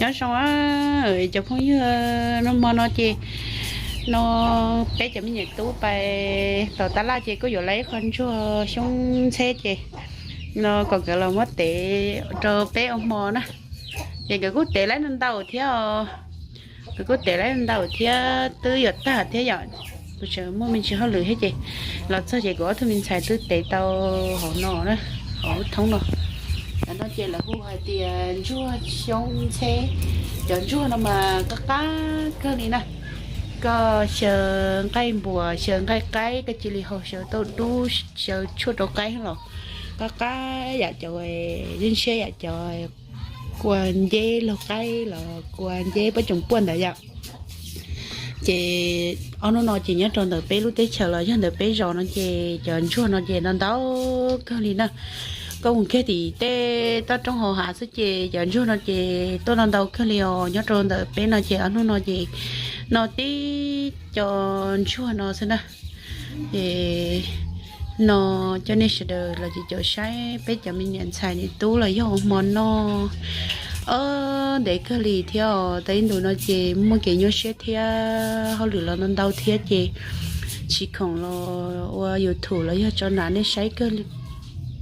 Nyob zoo cov phooj ywg, nag hmo no ces no peb cov me nyuam tub pais tom tab laj ces kuj yuav lawv ib qho ntsuag xyoob ntxheb ces no kom nkawd los muab tev rau peb ua hmo na. Ces nkawd kuj tev lawv ntau thiab os. Nkawd kuj tev lawv ntau thiab twb yuav tag thiab yom. Kuv tseem muaj me ntsis hauj lwm thiab ces los txog ces kuv ob tug me ntxhais twb tev tau hauv no na, hauv lub thoob no. Cov no ces lawv hu hais tias ntsuag xyoob ntxheb. Cov ntsuag no mas qab qab kawg li na. Koj xyaw nqaij npuas, xyaw nqaij qaib, koj cia li hau xyaw tauj dub, xyaw tshuaj rau qaib los qab qab yam cov, yeej siab yam cov kua nceb laug qaib los kua nceb pob coom puaj ntawd yom. Ces ob hnub no ces nyob rau ntawm peb lub teb chaws los yog ntawm peb zos no ces cov ntsuag no ces no ntau kawg li na. Koj mus kiag tim tej toj roob hauv hav xwb ces cov ntsuag no ces tuaj no ntau kawg li os. Nyob rau ntawm peb no ces ob hnub no ces no tib co ntsuag no xwb na. Ces no coj nej sawv daws los ces caum saib peb cov me niam ntxhais niam tub los yog ua hmo noj. Ob ntev kawg li thiab os, tau ib ntus no ces muaj kev nyuaj siab thiab hauj lwm los ntau ntau thiab ces tsis khoom los ua YouTube los yog tso nam nej saib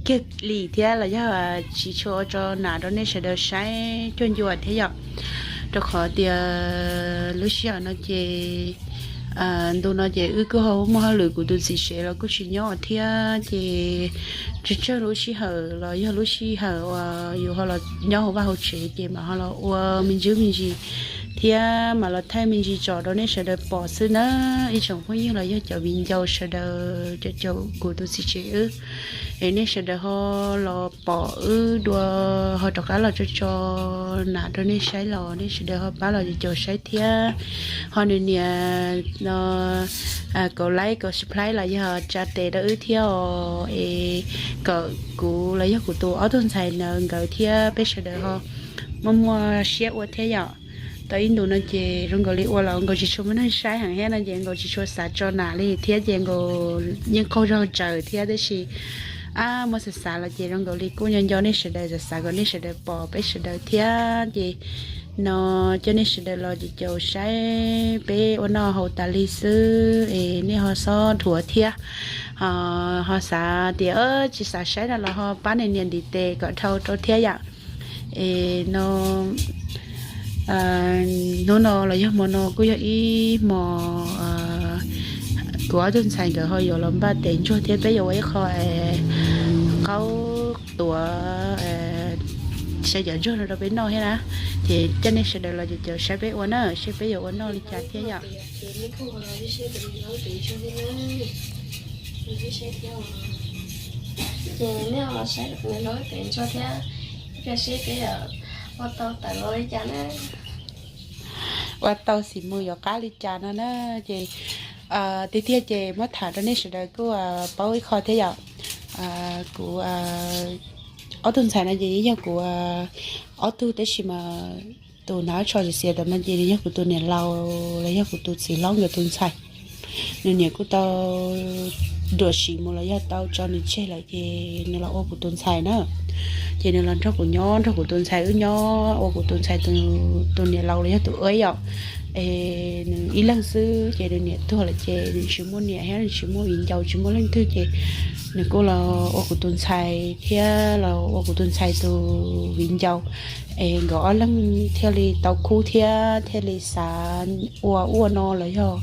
kiag li thiab los yog tsis tshua ua tso nam rau nej sawv daws saib cuag ncua thiab yom. Rau qhov tias lub sij hawm no ces ntu no ces wb kuj ho muaj hauj lwm, kuv tus txiv tsev los kuj tsis nyob thiab ces tsawg tsawg lub sij hawm los yog lub sij hawm uas yus ho los nyob hauv vaj hauv tsev ces mam ho los ua me ntsis me ntsis thiab mam los thaij me ntsis tso rau nej sawv daws pom xwb na. Ib tsoom phooj ywg los yog cov viv ncaus sawv daws, cov caum kuv tus txiv tsev wb, es nej sawv daws ho los pom wb dua, ho rov qab los tso tso nam rau nej saib los nej sawv daws ho pab los caum saib thiab ho nws niam no kaum like kaum subscribe los yog tsa tes rau wb thiab os, es kom kuv los yog kuv tus ob tug ntxhais ntawd nkawd thiab peb sawv daws ho muaj muaj siab ua thiab yom. Tau ib ntus no ces zoo nkaus li ua los nkaus tsis tshua muaj neeg saib heev thiab no ces nkaus tsis tshua xav tso nam li thiab ces nkaus yeej qaug zog tsaws thiab tab sis ab muab xav xav los ces zoo nkaus li kuj nco nco nej sawv daws, xav xav kom nej sawv daws pom peb sawv daws thiab ces no coj nej sawv daws los ces caum saib peb ua noj haus tas li xwb es nej ho xob dhuav thiab ho xav tias tsis xav saib no los ho pab nias nias ntiv tes kom dhau rau thiab yom. Es no hnub no los yog hmo no kuj yog ib hmo kuv ob tug ntxhais nkawd ho yuav los npaj tev ntsuag thiab peb yuav ua ib qho qaub tuav saib cov ntsuag no rau peb noj thiab na. Ces coj nej sawv daws los ces caum saib peb ua na, saib peb yuav ua noj li cas thiab yom. Ces nej los saib nws lub tev ntsuag thiab, ua tau tawm los li cas na, ua tau xim mus yuav qab li cas no na. Ces tiag tiag ces muab tham rau nej sawv daws kuj paub ib qho thiab yom. Kuv ob tug ntxhais no ces yog kuv ob tug tab sis mas tus hnav tsho xiav xiav tam no ces nws yog kuv tus niam laus los yog kuv tus txiv hlob nkawd tus ntxhais. Nws niam kuj tau ruam sim mus los yog tau tso nws tseg lawm ces nws los ua kuv tus ntxhais na. Ces nws los nrog kuv nyob, nrog kuv tus ntxhais wb nyob, ua kuv tus ntxhais tus niam laus los yog tus ua yom. Es nws ib leeg xwb ces nws niam tuag lawm ces nws tsis muaj niam thiab nws tsis muaj viv ncaus, tsis muaj leej twg ces nws kuj los ua kuv tus ntxhais thiab los ua kuv tus ntxhais tus viv ncaus. Es nkawd ob leeg thiaj li tau khub thiab thiaj li xav ua ua no los yog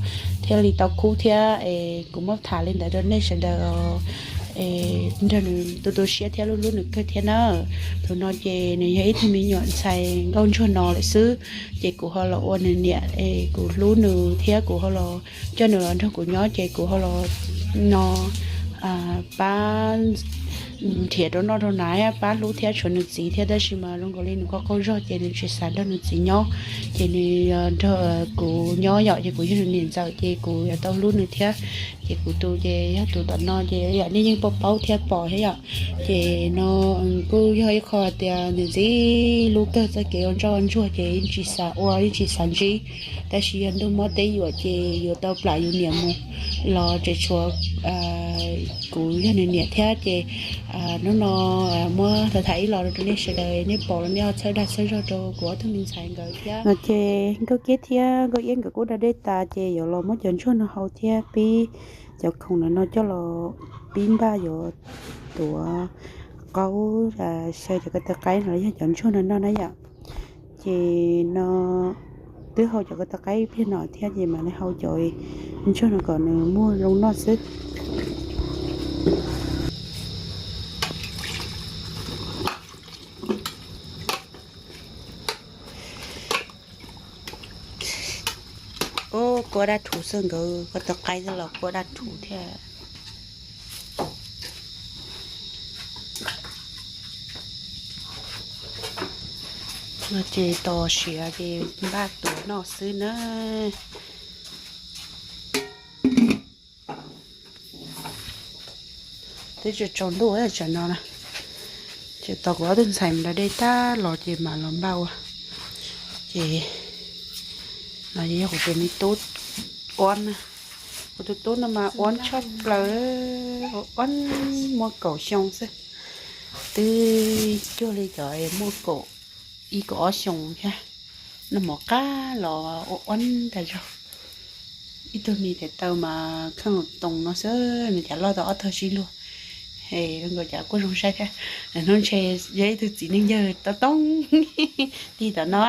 thiaj li tau khub thiab. Es kuv muab tham li ntawd rau nej sawv daws es nrog nws tu tu siab thiab hlub hlub nws kawg thiab na. Thaum no ces nws yog ib tug me nyuam ntxhais nkauj ntsuag no lawm xwb, ces kuv ho los ua nws niam es kuv hlub nws thiab kuv ho los coj nws los nrog kuv nyob ces kuv ho los no pab nrhiav rau noj rau hnav, pab hlub thiab tshuav nws txiv thiab tab sis mas zoo nkaus li nws qaug qaug zog ces nws tsis xav nrog nws txiv nyob. Ces nws nrog kuv nyob yom, ces kuv yog nws niam ntxawm ces kuv yuav tau hlub nws thiab. Ces kuv tus ces yog tus tom no ces yam nej yeej paub paub thiab pom thiab yom. Ces no kuj yog ib qho tias nws ntxim hlub kawg txoj kev ua ntsoj ua ntsuag ces yeej tsis xav ua yeej tsis xav ntsib. Tab sis yog ntuj mob teb yuam ces yuav tau plam yus niam mus los tseem tshuav kuv yog nws niam thiab ces Hnub no muab tham tham ib los rau nej sawv daws nej pom los nej ho txhawb dag txhawb zog rau kuv ob tug me ntxhais nkawd thiab. No ces Nkauj Kiab thiab Nkauj Iab nkawd kuj da dej tas ces yuav los muab cov ntsuag no hau thiab pib cov khoom no coj los pib npaj yuav tuav qaub xyaw cov ko taw qaib no los yog cov ntsuag no noj na yom. Ces no twb hau cov ko taw qaib ib pliag no thiab ces mam li hau cov ntsuag no kom nws muaj zoo noj xwb. Ub, kua daj rhuv xwb, nkawd ko taw qaib xwb los kua daj rhuv thiab. No ces tos siav ces npaj tuav noj xwb na. Twb tsaus ntuj tsam no na, ces tos kuv ob tug ntxhais mus da dej tag los ces mam los npaj ua. Ces no yog kuv tus me tub Uab na, kuv tus tub no mas uab tshaj plaws, uab muaj kaum xyoo xwb, twb cuag li cov muaj kaum ib kaum ob xyoos thiab. Noj mov qab los ua uab tas zog. Ib tug me tes taw mas kheej toos no xwb, nws cas loj tau ob tog sib luag. Es zoo nkaus cas kuj zoo saib thiab. Hnub ntshe yog ib tug txiv neej yawg tau toob tig tom no,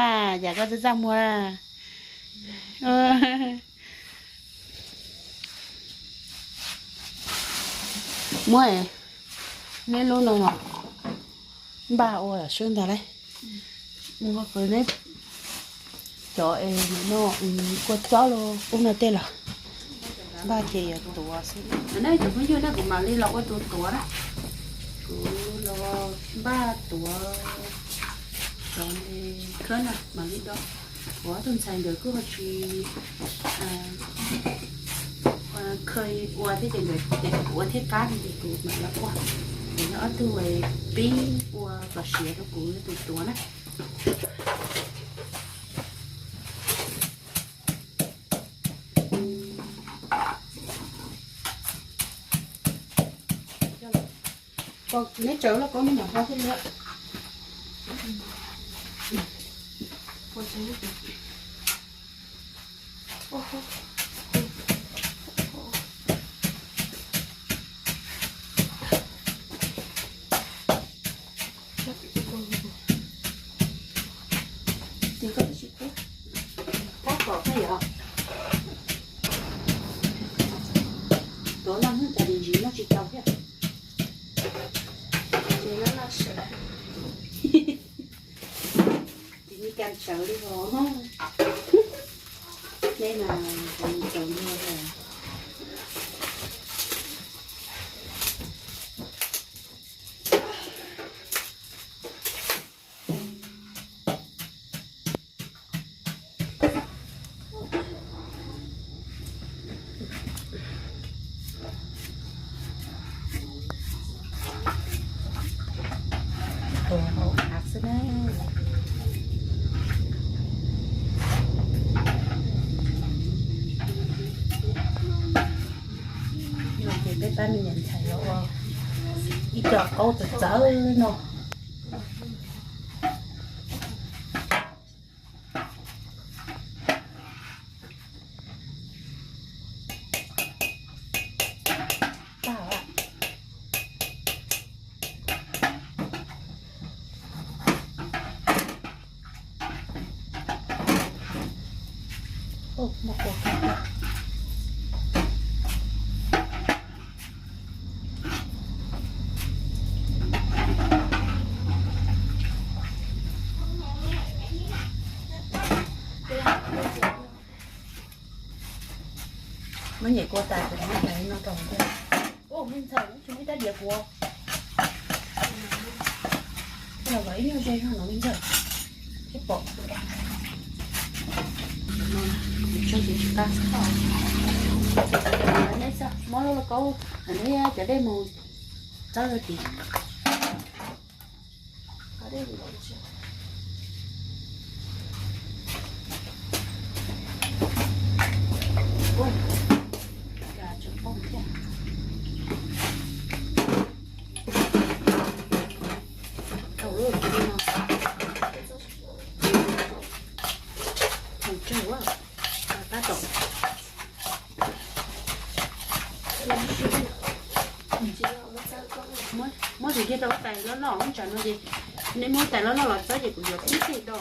cas koj txaj txaj muag. Muab neb lub no npaj ua sub ntag lauj. Neb cov es no kua txob los ub no tej los npaj ces yuav tuav xwb. Neb cov phooj ywg ne, kuv mam li los ua tus tuav na. Kuv los npaj tuav cov khawb na mam li do. Kuv ob tug ntxhais nkawd kuj ho tsis kheev ua thiab ces nkawd tias kuv ua thiaj qab no ces kuv mam li ua. Ces neb ob tug pib ua kom siav rau kuv tus tuav na. Neb tsaws los koj me nyuam hlo thiaj li. Tab tom thiab yom. Tuav no hnub cas ntsis noj tsis tau thiab. Ces noj noj sawv. Ces ni kas tsawv li os. Nej mas tsawv ntua. Tuav hauv av xwb na. No ces peb pab me nyuam ntxhais los ua ib co qaub txawv txawv no. Muab nyem kua tas kuv muab tais no rau thiab. Ub, me ntxhais, tsis muaj ib rab diav kuv. Los ib nyuag ze zog no me ntxhais. Tsis pom. Tso ces tsis qab. Neb muab lub lauj kaub, neb cov dej mus txawb rau tid. Tab tom muab, muab tus kiag rau tais loj loj tsam no ces, nej muab tais loj loj los txob ces kuv yuav tib teg do.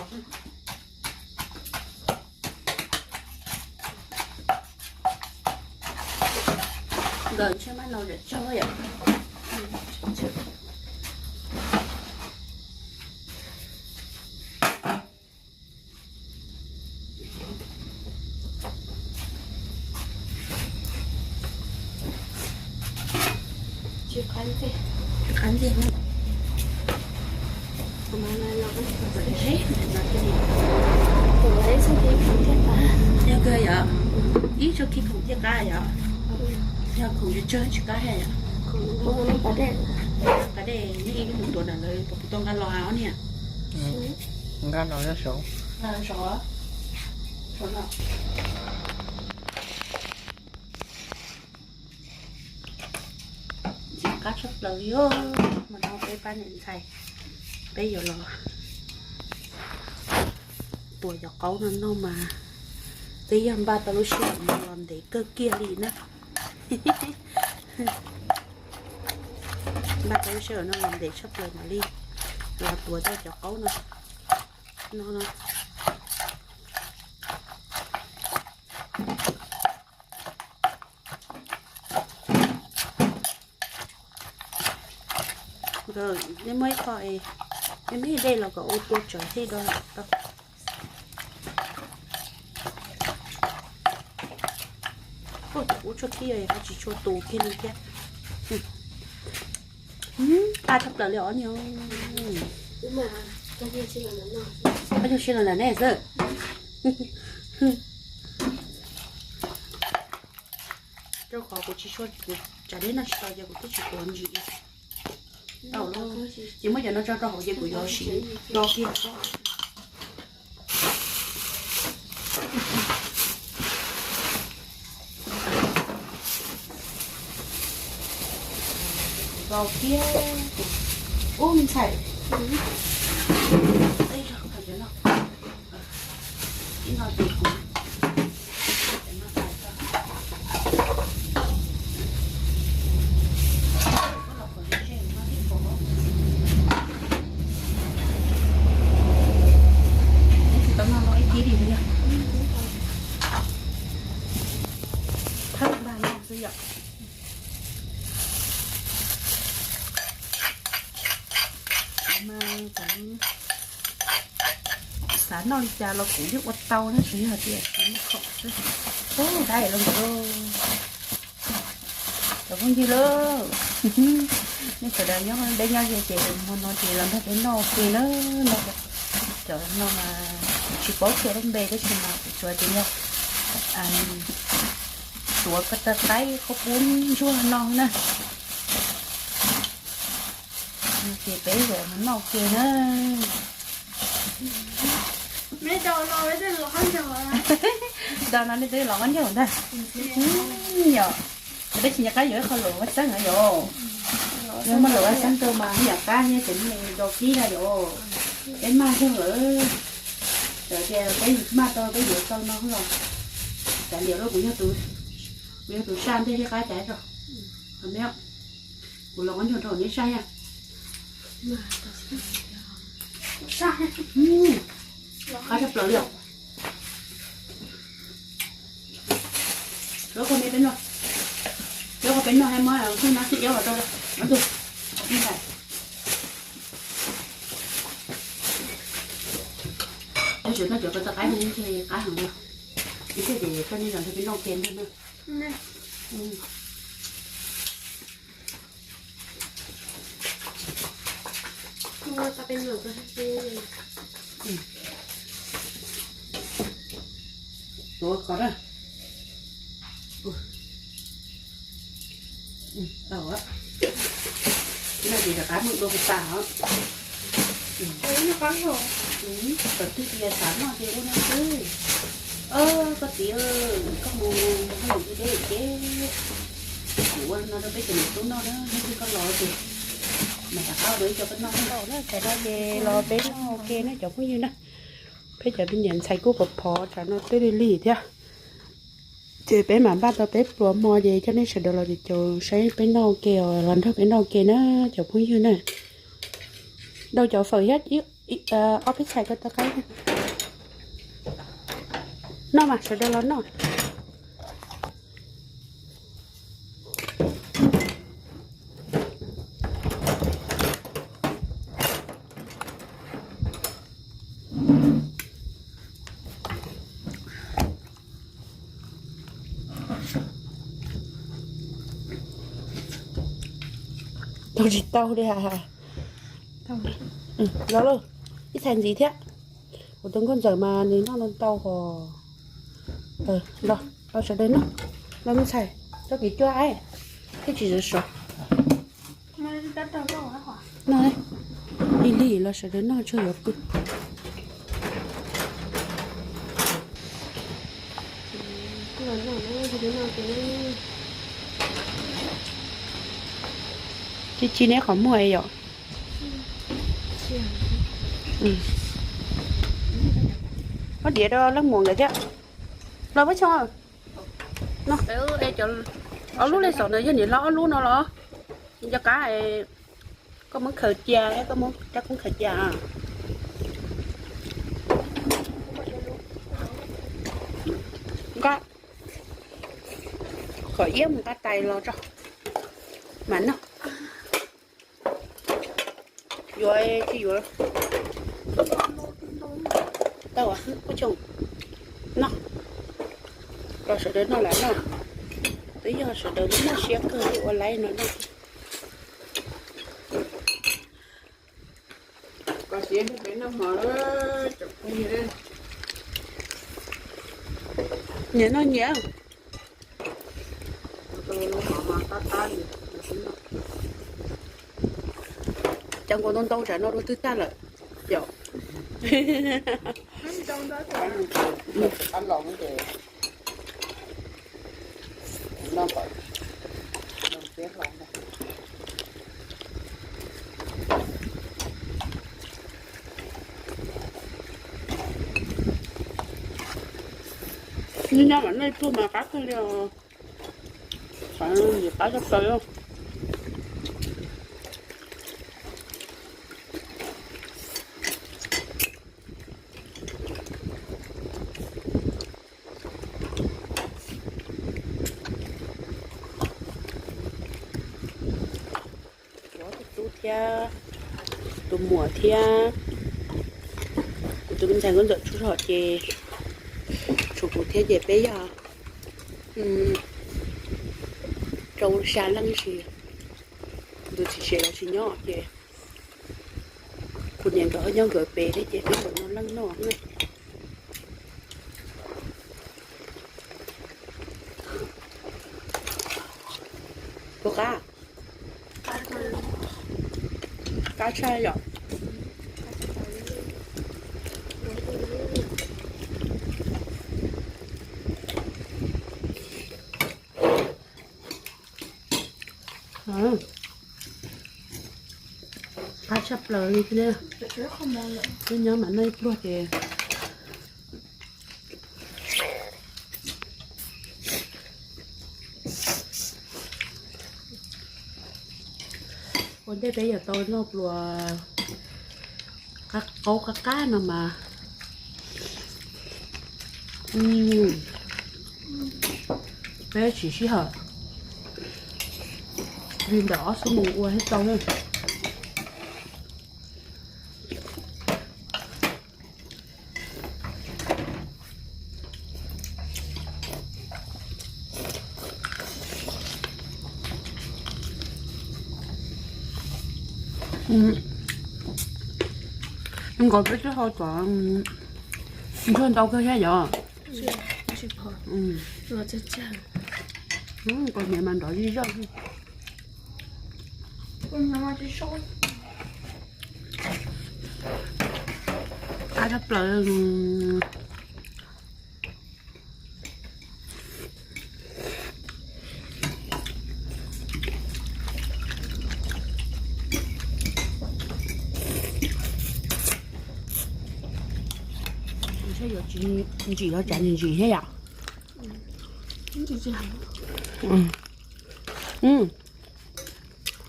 Nkawd ntshe maj nau zam tsog yom. Qab ntxiag, yog kawg yom, ib tsob khib khoom thiaj qab yom, yog khoom tsawg tsis qab yom. Qab dej, nej ib lub mus tuav ntawm lawv puas tau nqa los os niam? Nqa los saud, nqa los saud. Ntxim qab tshaj plaws li os. Mas no peb pab niam ntxhais, peb yuav los tuav cov qaub no noj mas, twb yog npaj tau lub sij hawm no los ntev kawg kiag li na. Npaj tau lub sij hawm no los ntev tshaj plaws mam li los tuav tau cov qaub no, no no. Nkawd, nej muab ib qho es, nej muab ib dej los kom ua tua tsawv thiaj do tau. Ua tsuag khib ho tsis tshua tus kiag li thiab. Qab tshaj plaws li os niam. Koj yog sib los ntawm nej xwb. Rau qhov kuv tsis tshua, kuv tsav dej noj tsis tau ces kuv twb tsis tuav ntsis tau lauj. Ces muab cov no tso rau hauv ces kuv yuav siv do kiag. Vau thiab. Ub, me ntxhais, ib no ces kuv tsis tau noj no ib kib li yog. Thawb npaj noj xwb yom. Mas kuv xav noj li cas los kuv yeej ua tau na, tsuas yog tias kuv muaj khoom xwb. Ub, dab los nkawd, cov phooj ywg lauj, nej sawv daws nyob deb nyob ze ces hmo no ces los nrog peb noj ua ke na. Cov no mas kuv tsis paub tias lub npe tab sis mas kuv tsuas tias yog tuav ko taw qaib qhaub poob ntsuag no na. Ces peb yuav mus noj ua ke na. Do no nej twb los qaub ncaug ntag. Yom, tab sis nyob qab yuav ib qho luam vaj xeeb na yom. Yog muaj luam vaj xeeb rau mas yam qab thiab ces nej do kib na yom. Peb maj zog lawm, txawm tias peb maj tau peb yuav tau no los, cas liam rau kuv yog tus, kuv yog tus saj ntej thiab qab cas rau. Kuv los qaub ncaug rau nej saib na. Qab tshaj plaws li os. Lub qhov peb noj, lub qhov peb noj, muab xwb na, xwb iab los rau ob tug. Tab sis noj cov ko taw qaib no ntshe qab heev li. Ib pliag ces koj nej los nrog peb noj ua ke ntag na. Tuav ko na. Tau, no ces rov qab mus dua puas tas os. Kom twg tias xav noj ces ua no xwb. Koj txiv, koj mus haj yam deb ces kuv ua no rau peb cov niam tub noj na, ib pliag koj los ces mam rov qab ua dua ib co koj noj na. Thaum no ces los peb noj ua ke na cov phooj ywg na. Peb cov me nyuam ntxhais kuj phov phov tsam no twb lig lig thiab. Ces peb mam npaj tau peb pluas hmo ces coj nej sawv daws los caum saib peb noj ua ke os, los nrog peb noj ua ke na cov phooj ywg na. Dau cov fawm thiab ob peb txhais ko taw qaib. Noj mas sawv daws los noj. Tau tsis tau li ha. Los lauj, ib txhais ntxiv thiab. Kuv tus nkauj ntxawm mas nws noj ntau hos. Los, los sawv daws noj. Los me ntxhais, txoj kev cuab aib thiab tsis sov sov. Noj, lig lig los sawv daws noj tsuag yuav pw. Ci ci neb qhov muag yom. Ob diav rau leej muam nkawd thiab. Los pab xyoo, ob lub li xaum ntawd yog niam hlob ob lub no los? Nco qab koj muab khaws cia, koj muab rab koob khaws cia. Nqa qhov iab mus nqa tais los tso mas noj. Yuav tsis yuav? Tau, pab xyoo, noj. Los sawv daws noj lawm no. Twb yog sawv daws noj siab kawg li ua laib no noj. Nyias noj nyias. Cov nkaus ntau ntau tsam no dua twg tag lawm yom. Nyob nyob mam noj ib pluag mas qab kawg li os. Qab tshaj plaws. Tus tub thiab, tus muam thiab, kuv tus me ntxhais nkauj ntxawm tsaug zog ces tshuav kuv thiab ces peb yog rau xya leej ib si. Tus txiv tshiab los tsis nyob ces kuv niam nkawd nyob nkawd pem thiab ces peb ntawm no leej noj na. Puas qab? Qab tshaj yom. Qab tshaj plaws li thiab. Nyob nyob mam noj ib pluag ces ua ntej peb yuav tau noj pluas qaub qab qab no mas peb tsis sij hawm li ntawm ob xuab moos ua thiaj tau na. Nkaus peb twb hau tom ntsuag ntau kawg thiab yom. Nkaus hniav mas nrov zig zog. Qab tshaj plaws. Ntsim los cas ntsim thiab yom.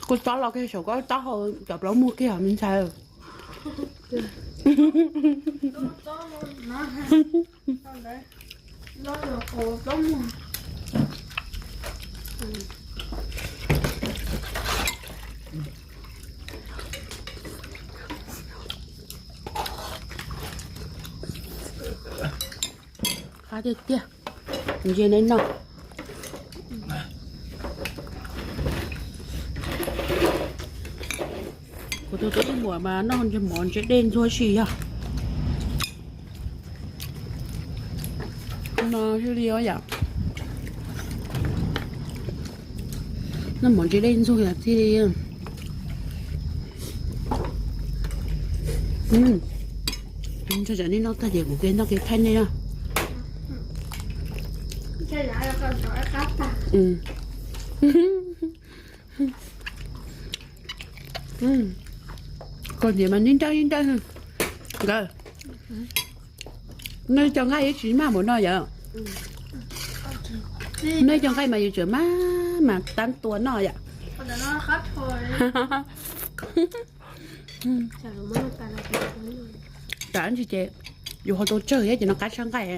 Kuv tob los kiag saum koj taub hau cov plaub muag kiag me ntxhais. Qab tiag tiag. Ntsia nej noj. Kuv tus tub ib muam mas noj mov ntse dej ntxuag si yog no li yom. Noj mov ntse dej ntxuag yog thiaj li. Ntshe tsam nej noj tag ces kuv kiag noj kiag thaij nej na. Koj niam mas nib nrab nib nrab nkawd. Nej cov nqaij yuav tsis maj npaum no yom. Nej cov nqaij mas yus tseem maj mas tab tua noj yom. Tam ntsis ces yus ho tau tsawg thiab ces no qab tshaj nqaij.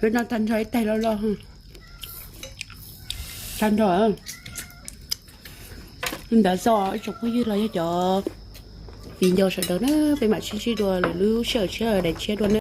Peb noj tag nrho ib tais loj loj tag nrho. Li ntawd xwb ib tsoom phooj ywg los yog cov viv ncaus sawv daws na, peb mam sib ntsib dua lwm lub sij hawm tshiab daim tshiab dua na.